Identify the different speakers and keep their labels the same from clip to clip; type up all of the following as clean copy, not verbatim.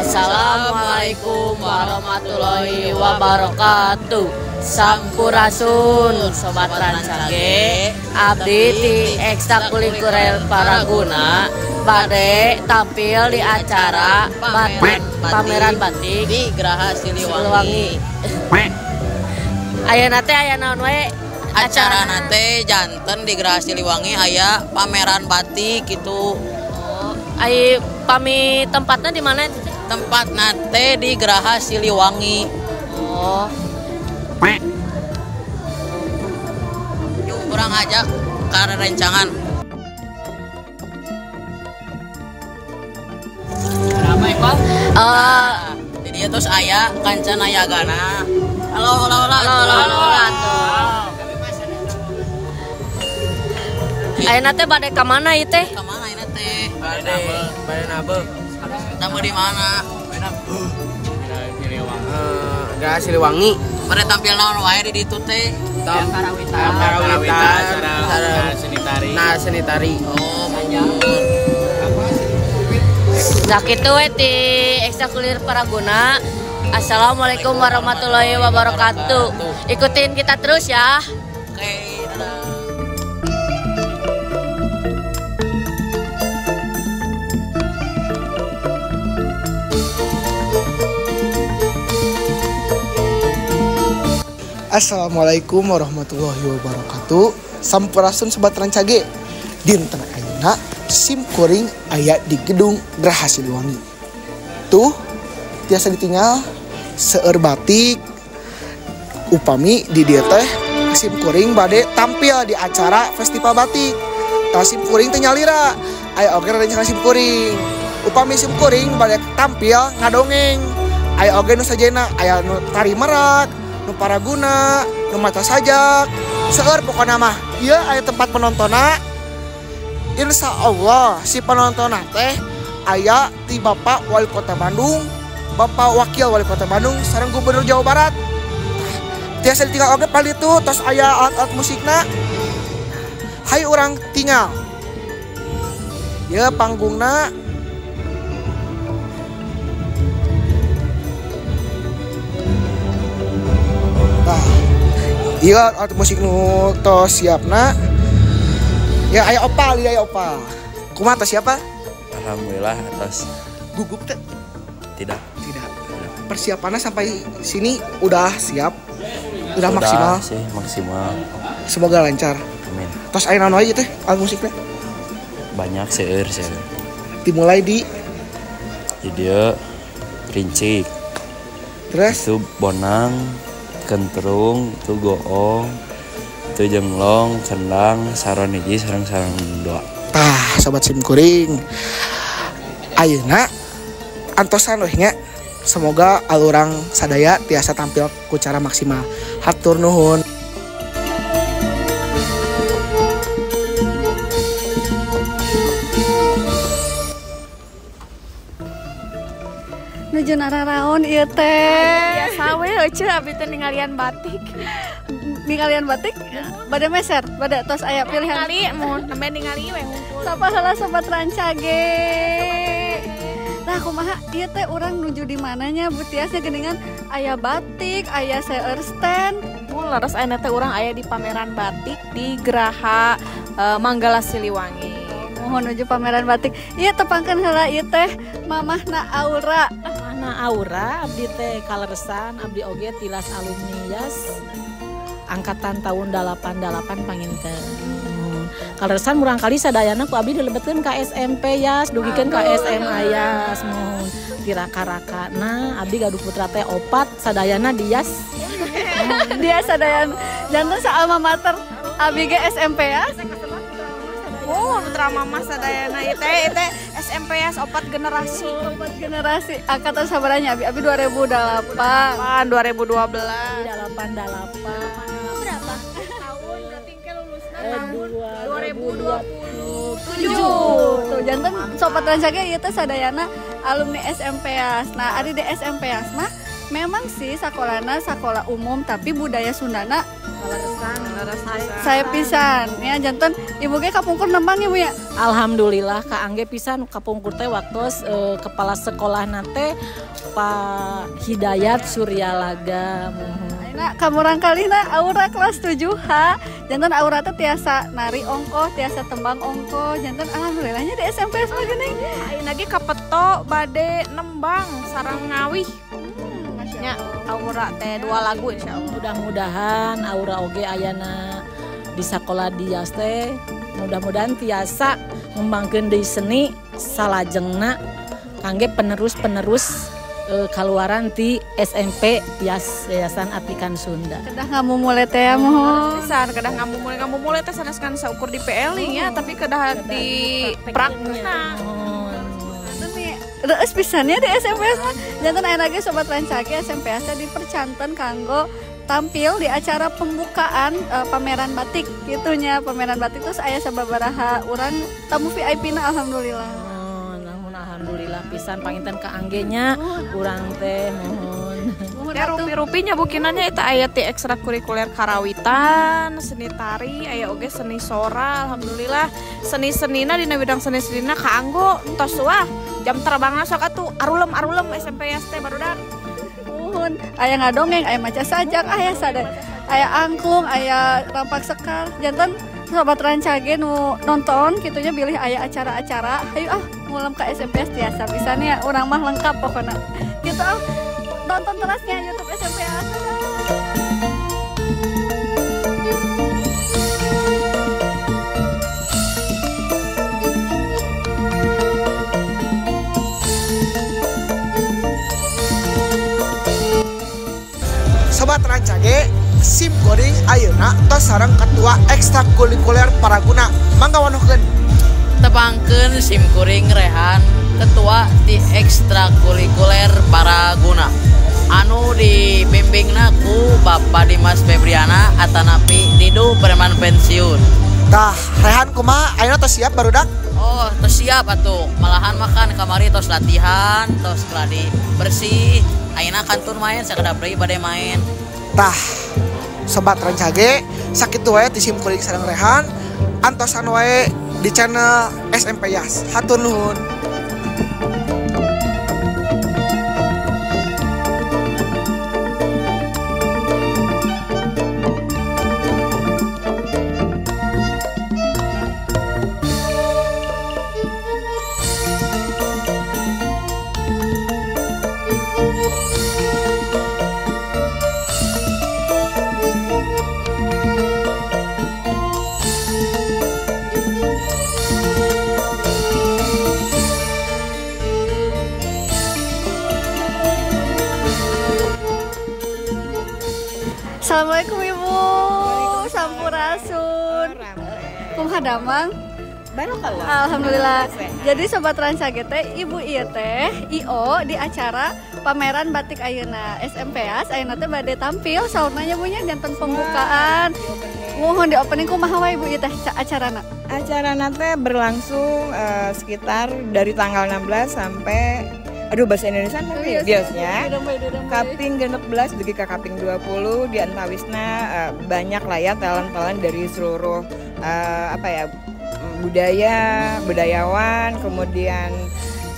Speaker 1: Assalamualaikum warahmatullahi wabarakatuh. Sampurasun Sobat Rancage, abdi ti ekstrakurikuler Paraguna bade tampil di acara pameran batik
Speaker 2: di Graha Siliwangi.
Speaker 1: Ayeuna teh aya naon wae?
Speaker 2: Acarana teh janten di Graha Siliwangi aya pameran batik gitu.
Speaker 1: Oh, ai pami tempatnya di mana itu?
Speaker 2: Tempatna teh di Graha Siliwangi.
Speaker 1: Oh.
Speaker 2: Yuk kurang ajak ke rencangan. Berapa ekor? Jadi dia terus aya Kancana Yagana. Halo, halo, halo,
Speaker 1: halo, halo. Ayeuna teh bade ka mana ieu teh?
Speaker 2: Ka mana ayeuna teh?
Speaker 3: Bade nabeuh.
Speaker 2: Nabeuh di mana?
Speaker 3: Graha Siliwangi.
Speaker 2: Bade tampil naon wae di ditu teh?
Speaker 3: Karawitan, seni tari. Nah, seni tari.
Speaker 2: Oh, banyak.
Speaker 1: Sakitu we ti ekstrakurikuler Paraguna. Assalamualaikum warahmatullahi wabarakatuh. Ikutin kita terus ya.
Speaker 2: Oke, dadah.
Speaker 4: Assalamualaikum warahmatullahi wabarakatuh. Sampurasun Sobat Rancage. Dinten ayeuna sim kuring aya di gedung Graha Siliwangi. Tuh tiasa ditinggal seueur batik upami di dieu teh sim kuring bade tampil di acara festival batik. Tah sim kuring teh nyalira aya oge rencana sim kuring. Upami sim kuring bade tampil ngadongeng. Aya oge nu sajena, aya nu tari merak, nu Paraguna, nu mata sajak, seueur pokona mah. Ieu aya tempat penontonna. Insya Allah si penontonna teh aya ti Bapak Wali Kota Bandung, Bapak Wakil Wali Kota Bandung, sareng Gubernur Jawa Barat. Tiasa ditinggal oge pali itu, tos aya alat-alat musikna. Hayu urang tinggal. Ieu panggungna. Tah, iya alat musik nu tos siapna. Ya aya opal, ya aya opal. Kumaha tos siapa?
Speaker 5: Alhamdulillah atas.
Speaker 4: Gugup teh?
Speaker 5: Tidak.
Speaker 4: Tidak. Persiapannya sampai sini udah siap? Udah maksimal?
Speaker 5: Sih, maksimal.
Speaker 4: Semoga lancar.
Speaker 5: Amin.
Speaker 4: Tos aya naon wae teh alat musiknya?
Speaker 5: Banyak seueur seueur.
Speaker 4: Dimulai di
Speaker 5: dieu rincik.
Speaker 4: Terus?
Speaker 5: Itu bonang, kentrung, itu goong, itu jenglong, kendang, saron hiji, sareng dua.
Speaker 4: Tah, sobat sim kuring. Ayeuna antosan weh nya. Semoga alurang sadaya tiasa tampil ku cara maksimal. Hatur nuhun.
Speaker 6: Nuju nararaon ieu teh.
Speaker 7: Biasa we euceu abdi teh ningalian batik.
Speaker 6: Ningalian batik bade meser, bade tos aya pilihan.
Speaker 7: Ningali mun nembe ningali we hungkul.
Speaker 6: Sapa heula Sobat Rancage. Nah kumaha ieu teh urang nuju di mananya Bu Tiasnya geuningan aya batik, aya seueur stand.
Speaker 7: Mun leres ayeuna teh urang aya di pameran batik di Graha Manggala Siliwangi.
Speaker 6: Mohon nuju pameran batik. Ieu tepangkeun heula ieu teh Mamahna Aura.
Speaker 8: Mamahna Aura abdi teh kaleresan abdi oge tilas alumni YAS angkatan tahun 88 panginten. Kaleresan murang kali sadayana ku abdi dilebetkeun ka SMP YAS dugikeun ka SMA YAS mun ti raka-raka. Nah abdi gaduh putra teh opat sadayana di YAS.
Speaker 6: Dia sadayana janten sa alma mater abdi ge SMP YAS.
Speaker 7: Oh, putra mama sadayana ieu teh SMP YAS 4 generasi.
Speaker 6: 4 generasi. Angkatan sabaranya abi 2008,
Speaker 7: 2012.
Speaker 8: 88.
Speaker 7: Berapa? Tahun berarti ke lulusna tahun 2027.
Speaker 6: Tuh janten Sobat Rancage ieu teh sadayana alumni SMP YAS. Nah, ari di SMP YAS mah memang sih sakolana sakola umum tapi budaya Sundana
Speaker 8: Kaleresan,
Speaker 6: Saya pisan ya janten ibu ge kapungkur nembang ibu ya.
Speaker 8: Alhamdulillah kaangge pisan kapungkur teh waktu kepala sekolah nate Pak Hidayat Suryalaga.
Speaker 6: Ayeuna kamurang kalina Aura kelas 7H janten Aura teh tiasa nari ongkoh, tiasa tembang ongkoh, janten alhamdulillahnya di SMP mah geuning.
Speaker 7: Ayeuna ge kapeto bade nembang sareng ngawih. Nya Aura teh 2 lagu insyaallah.
Speaker 8: Mudah-mudahan Aura oge ayana di sakola dias teh mudah-mudahan tiasa ngembangkeun deui seni salajengna kangge penerus-penerus kaluaran ti SMP Yas Yayasan Atikan Sunda.
Speaker 6: Kedah ngamumule teh ya mohon.
Speaker 7: Pisan kedah ngamumule teh sanes kan saukur di PL nya tapi kedah di praktekna.
Speaker 6: Reueus pisannya di SMP mah. Janten aya ge sobat Rancage SMP teh dipercanten kanggo tampil di acara pembukaan pameran batik gitunya, pameran batik terus aya sababaraha urang tamu VIP na alhamdulillah.
Speaker 8: Alhamdulillah pisan panginten kaanggenya urang teh mohon.
Speaker 7: Ya rupi-rupinya bukinannya eta aya ti ekstrakurikuler karawitan, seni tari, aya oge seni sora, alhamdulillah. Seni-senina dina bidang seni-senina kaanggo entos wah jam terbangna sok atuh arulem-arulem SMP Yas teh barudak.
Speaker 6: Muhun, aya ngadongeng, aya maca sajak, aya sada, aya angklung, aya rampak sekar. Janten sobat Rancage nu nonton kitunya bilih aya acara-acara, hayu ah ngulam ke SMP tiasa pisan ya, urang mah lengkap pokoknya. Gitu ah, nonton terusnya YouTube SMP.
Speaker 4: Sobat Rancage, sim kuring ayeuna tos sareng ketua ekstrakurikuler Paraguna. Mangga wanohkeun.
Speaker 2: Tepangkeun sim kuring Rehan, ketua di ekstrakurikuler Paraguna. Anu dibimbingna ku Bapak Dimas Febriana atanapi Didu preman pensiun.
Speaker 4: Tah, Rehan kumaha ayeuna tos siap barudak?
Speaker 2: Oh, tos siap atuh. Malahan makan kamari tos latihan, tos keladi bersih. Ayeuna kantun main sakedap deui bade main.
Speaker 4: Tah, sobat Rancage, sakitu wae ti sim kuring sareng Rehan, antosan wae di channel SMP Yas. Hatur nuhun.
Speaker 6: Assalamualaikum Ibu, sampurasun. Kumaha damang?
Speaker 9: Barokallah.
Speaker 6: Alhamdulillah. Jadi sobat Rancage teh, Ibu ieu teh IO di acara pameran batik ayeuna SMP Yas ayeuna teh bade tampil saurna nya Bu nya janten pembukaan. Mohon di opening kumaha wae Ibu ieu teh acarana?
Speaker 9: Acarana teh berlangsung sekitar dari tanggal 16 sampai aduh bahasa Indonesia nanti biasanya kaping 16 dugi ka kaping 20 di antawisna banyak lah ya talent-talent dari seluruh budaya, budayawan, kemudian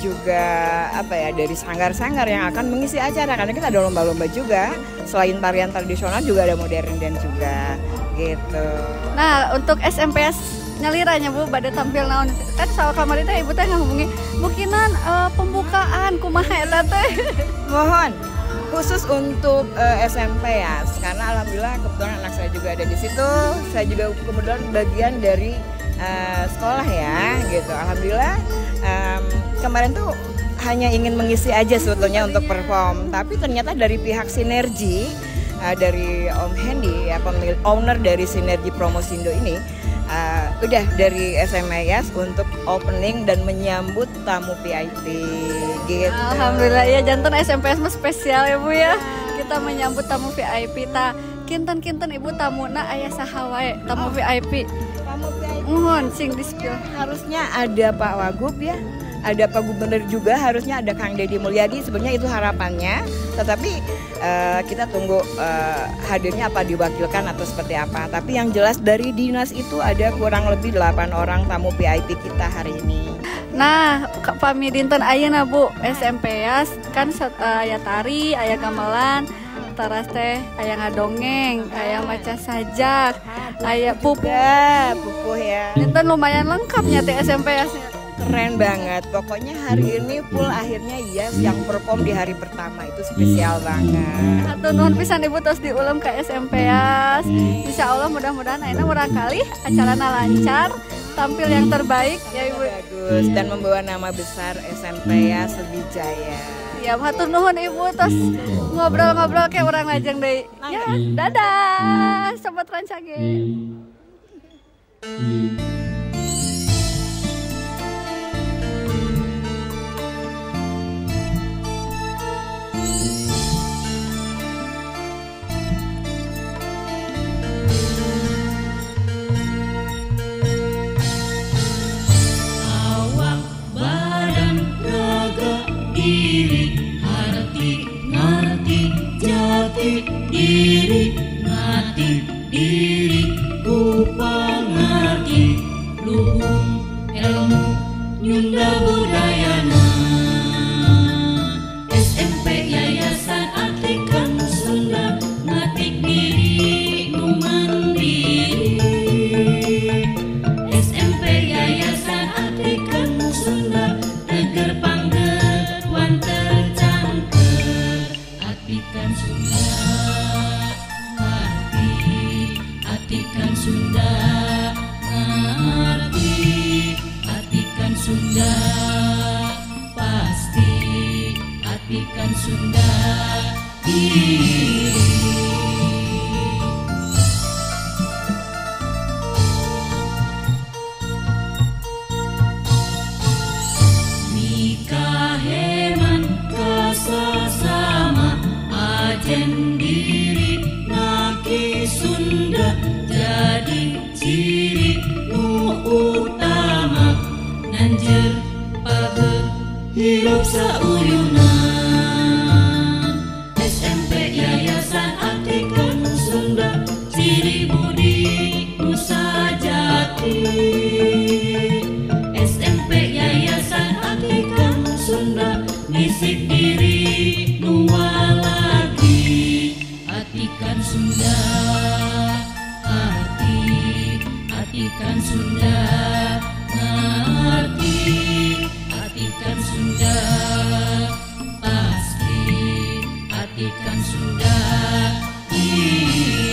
Speaker 9: juga dari sanggar-sanggar yang akan mengisi acara karena kita ada lomba-lomba juga selain tarian tradisional juga ada modern dan juga gitu.
Speaker 6: Nah, untuk SMPS nyaliranya Bu bade tampil naon kan soal kamari teh ibu teh ngahubungi bukinan pembukaan kumaha eta teh.
Speaker 9: Mohon khusus untuk SMP ya karena alhamdulillah kebetulan anak saya juga ada di situ. Saya juga kebetulan bagian dari sekolah ya gitu. Alhamdulillah kemarin tuh hanya ingin mengisi aja sebetulnya untuk perform, tapi ternyata dari pihak Sinergi dari Om Hendy ya pemilik owner dari Sinergi Promosindo ini udah dari SMA Yas untuk opening dan menyambut tamu VIP gitu.
Speaker 6: Alhamdulillah ya jantan SMPS mah spesial ya Bu ya. Kita menyambut tamu VIP ta kinten-kinten Ibu tamuna aya saha wae tamu VIP.
Speaker 9: Tamu VIP.
Speaker 6: Mohon sing di-spill.
Speaker 9: Harusnya ada Pak Wagub ya. Ada Pak Gubernur juga, harusnya ada Kang Deddy Mulyadi, sebenarnya itu harapannya. Tetapi kita tunggu hadirnya apa diwakilkan atau seperti apa. Tapi yang jelas dari dinas itu ada kurang lebih 8 orang tamu VIP kita hari ini.
Speaker 6: Nah, pami dinten ayeuna Bu, SMP Yas kan aya tari, aya gamelan, teras teh aya ngadongeng, aya maca sajak, aya pupuh.
Speaker 9: Pupuh ya.
Speaker 6: Dinten lumayan lengkapnya teh SMP Yas.
Speaker 9: Keren banget. Pokoknya hari ini full, akhirnya Yas yang perform di hari pertama itu spesial banget.
Speaker 6: Hatur nuhun pisan Ibu tos diulem ke SMP Yas. Insya Allah mudah-mudahan ayeuna murangkalih acarana lancar, tampil yang terbaik ya Ibu.
Speaker 9: Bagus dan membawa nama besar SMP Yas Sriwijaya.
Speaker 6: Ya, hatur nuhun Ibu tos ngobrol-ngobrol kayak orang lajeng deui. Ya, dadah Sobat Rancage.
Speaker 10: Diri mati diri ku pangarti luhung ilmu nyunda budayana. SMP Yayasan Atikan Sunda ngatik diri nu mandiri. SMP Yayasan Atikan Sunda teger pangger wanter cangker Atikan Sunda. Atikan Sunda ngerti, atikan Sunda pasti, atikan Sunda diri. Nikah heman kasasama ajen diri naki Sunda jadi ciri nu utama nanjer page hirup sauyunan. SMP Yayasan Atikan Sunda ciri budi nusa jati. SMP Yayasan Atikan Sunda nisip diri nu walagi. Atikan Sunda Atikan Sunda ngerti, atikan Sunda pasti, atikan Sunda diri.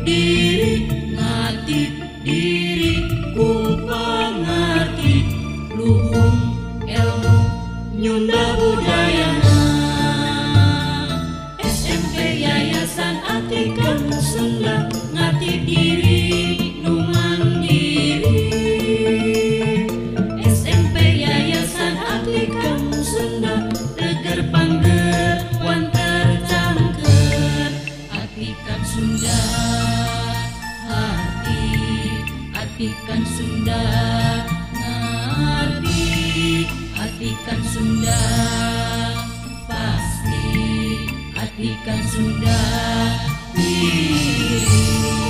Speaker 10: Diri ngati diri ku pangarti luhung ilmu nyunda budayana. SMP Yayasan Atikan Sunda ngati diri nu mandiri. SMP Yayasan Atikan Sunda teger pangger wanter cangker Atikan Sunda. Atikan Sunda ngerti, atikan Sunda pasti, atikan Sunda diri.